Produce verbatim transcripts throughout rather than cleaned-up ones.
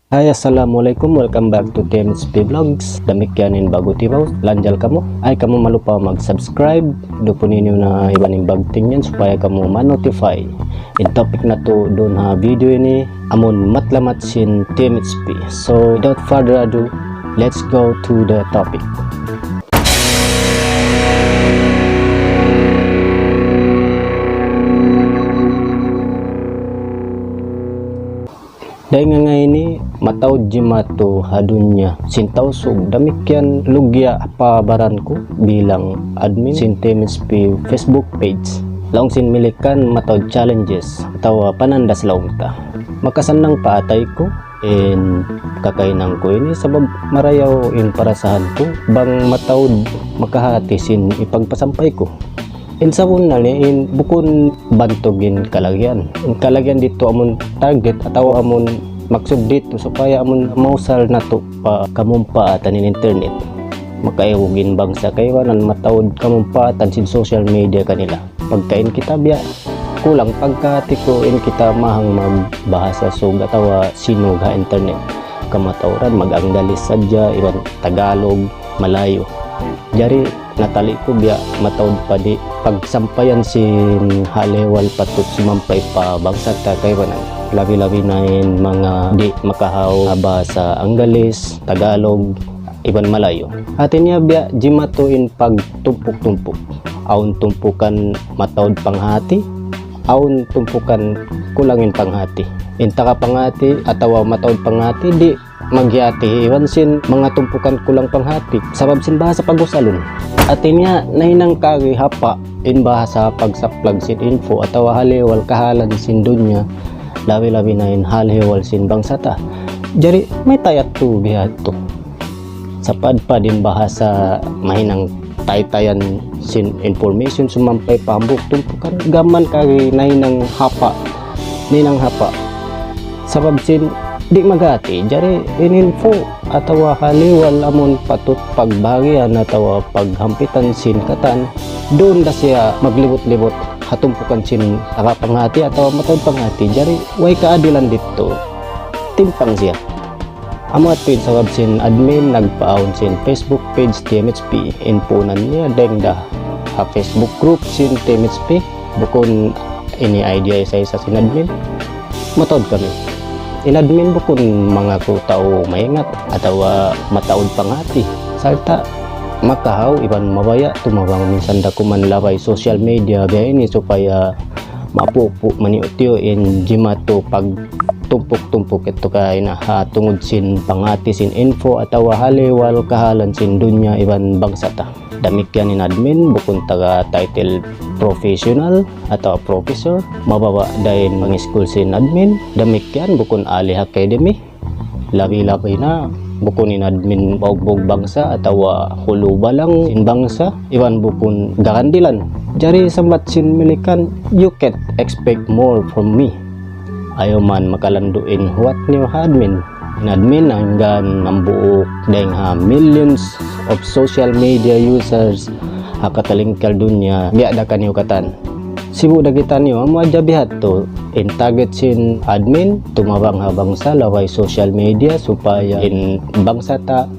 Hi, assalamualaikum. Welcome back to T M H P Vlogs. Damikkiyan in ba'gu timaus, lanjal kamu. Ayaw kamu malupa mag-subscribe. Dupuni niyu na iban in bagting yan supaya kamu ma-notify. In topic natu' duun ha video ini, amun matlamat sin T M H P. So, without further ado, let's go to the topic. Dayn ha ini, mataud jimatu ha dunya sin Tausug. Damikkiyan lugya' pa baran ku bilang admin sin T M H P Facebook page. Laung sin Milikan, mataud challenges atawa panandas laung ta. Makasannang pa atay ku in kakahinang ku ini sabab marayaw in parasahan ku bang mataud makahati sin hipagpasampay ku. In sabunnal niya in bukun bantug in kalagihan. In kalagihan didtu amun target atawa amun maksud didtu supaya amun mausal natu' pa kamumpaatan in internet. Makaihug in bangsa kaibanan mataud kamumpaatan sin social media kanila. Pagka in kita biya' kulang pagkahati ku in kita mahang magbahasa Sug atawa Sinug ha internet. Kamatauran mag-Anggalis sadja, iban Tagalog, Malayu. Jari natali' ku biya' mataud pa di' pagsampayan sin hal-ihwal patut sumampay pa bangsa ta kaibanan. Labi-labi na in manga di' makahaw bahasa Anggalis, Tagalog, iban Malayu. Hati niya biya' jimatu in pagtumpuk-tumpuk. Awn tumpukan mataud panghati, awn tumpukan kulang in panghati. In taga panghati atawa mataud panghati di' maghati iban sin manga tumpukan kulang panghati sabab sin bahasa pag-usalun. Hati niya nahinang kari hapa' in bahasa pagsaplag sin info atawa hal-ihwal kahalan sin dunya, labi-labi na in hal-ihwal sin bangsa ta. Jari mayta' yadtu bihadtu. Sapadpad in bahasa mahinang taytayan sin information sumampay pa hambuuk tumpukan, gam man kari nahinang hapa', nahinang hapa'. Sabab sin di' maghati, jari in info atawa hal-ihwal amun patut pagbahagian atawa paghampitan sin katan, duun da siya maglibut-libut ha tumpukan sin taga panghati atawa mataud panghati, jari way kaadilan didtu. Timpang siya. Amu yadtu in sabab sin admin nagpaawn sin Facebook page T M H P. In puunan niya dayng da ha Facebook group sin T M H P. Bukun ini idea isa-isa sin admin. Mataud kami. In admin bukun mangaku tau maingat atawa mataud panghati. Sarta' makahaw iban mabaya' tumabang minsan da kuman labay social media biya' ini supaya mapupu' maniyu-tiyu in jimatu pagtumpuk-tumpuk yadtu kaina ha tungud sin panghati sin info atawa hal-ihwal kahalan sin dunya iban bangsa ta. Damikkiyan in admin, bukun taga title professional atawa professor, mababa' da in pangiskul sin admin. Damikkiyan bukun ahli academy. Labi-labi na bukun in admin baugbug bangsa atawa hulu balang sin bangsa, iban bukun garandilan. Jari sambat sin Milikan, "You can't expect more from me." Ayaw man makalandu' in huwat niyu ha admin. In admin hangkan hambuuk dayng ha millions of social media users ha katilingkal dunya, biya' da kaniyu katan. Sibu' da kitaniyu, amu hadja bihadtu in target sin admin, tumabang ha bangsa laway social media supaya in bangsa ta,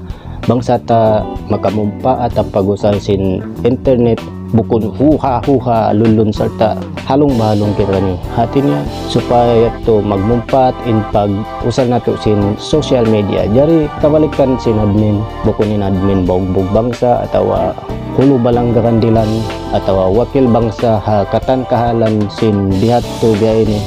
bangsa ta makamumpaat ha pag-usal sin internet, bukun huha-huha lulun sarta' halung-bahalung kitaniyu. Hati niya, supaya yadtu magmumpaat in pag-usal natu' sin social media. Jari kabalikan sin admin, bukun in admin baugbug bangsa atawa hulu balang garandilan atawa wakil bangsa ha katan kahalan sin bihadtu biya' ini.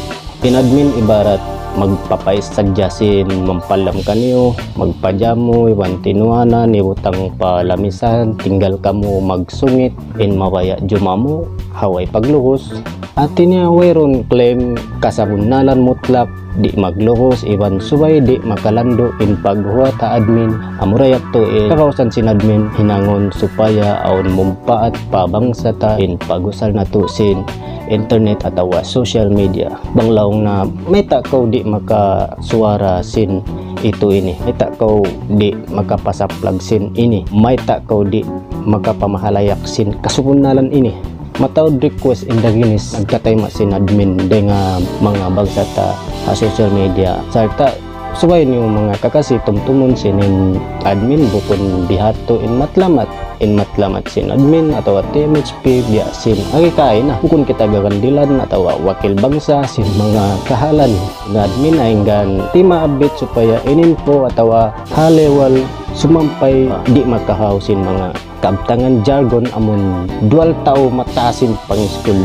In admin ibarat magpapais sadja sin mampalam kaniyu, magpajamu, iban tinuanan, ibutang pa lamisan, tinggal kamu magsungit, in mabaya' jumamu, ha way paglugus. Hati niya wayruun claim kasabunnalan mutlak, di' maglugus, iban subay di' makalandu' in paghuwat ha admin. Amura yadtu in kakawasa sin admin hinangun supaya awn mumpaat pa bangsa ta in pag-usal natu' sin internet atawa social media. Bang laung na, mayta' kaw di' makasuwara sin itu ini. Mayta' kaw di' makapasaplag sin ini. Mayta' kaw di' makapamahalayak sin kasabunnalan ini. Mataud request in the Guinness nagkatayma' sin admin dayng ha manga bangsa ta ha social media. Sarta' Subay niyu manga kakasi tumtumun sin in admin bukun bihadtu in matlamat. In matlamat sin admin atawa T M H P biya' sin agi kaina. Bukun kita garandilan atawa wakil bangsa sin manga kahalan. In admin ainggan timaabit supaya in info atawa hal-ihwal sumampay di' makahaw sin manga kabtangan jargon amun dual tau mataas in pangiskul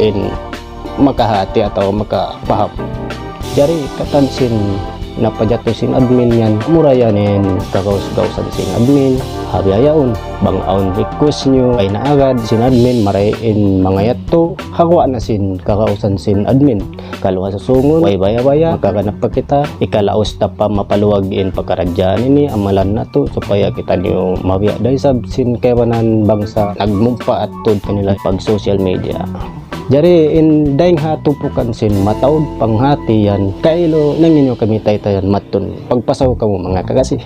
in makahati atawa makapaham. Jari katan sin napajatu sin admin yan, mura yan in kagaus-gausan sin admin, ha bihaun. Bang awn request niyu, ay naagad sin admin, marayaw in manga yadtu, hawa na sin kagausan sin admin. Kalu ha susungun, way baya-baya, makaganap pa kita, ikalaus ta pa mapaluag in pakaradjaan ini, amalan natu', supaya kitaniyu mabiya' da isab sin kaibanan bangsa nagmumpaat tuud kanila pag social media. Jari in dayng ha tumpukan sin mataud panghati yan, kailu nangin niyu kami taytayan matun. Pagpasaw kamu manga kakasi.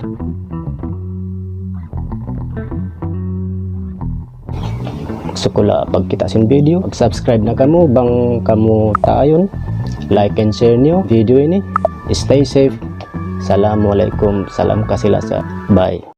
Sukula pagkita' sin video, mag-subscribe na kamu bang kamu taayun, like and share niyu video ini. Stay safe. Assalamualaikum, salam kasi-lasa. Bye.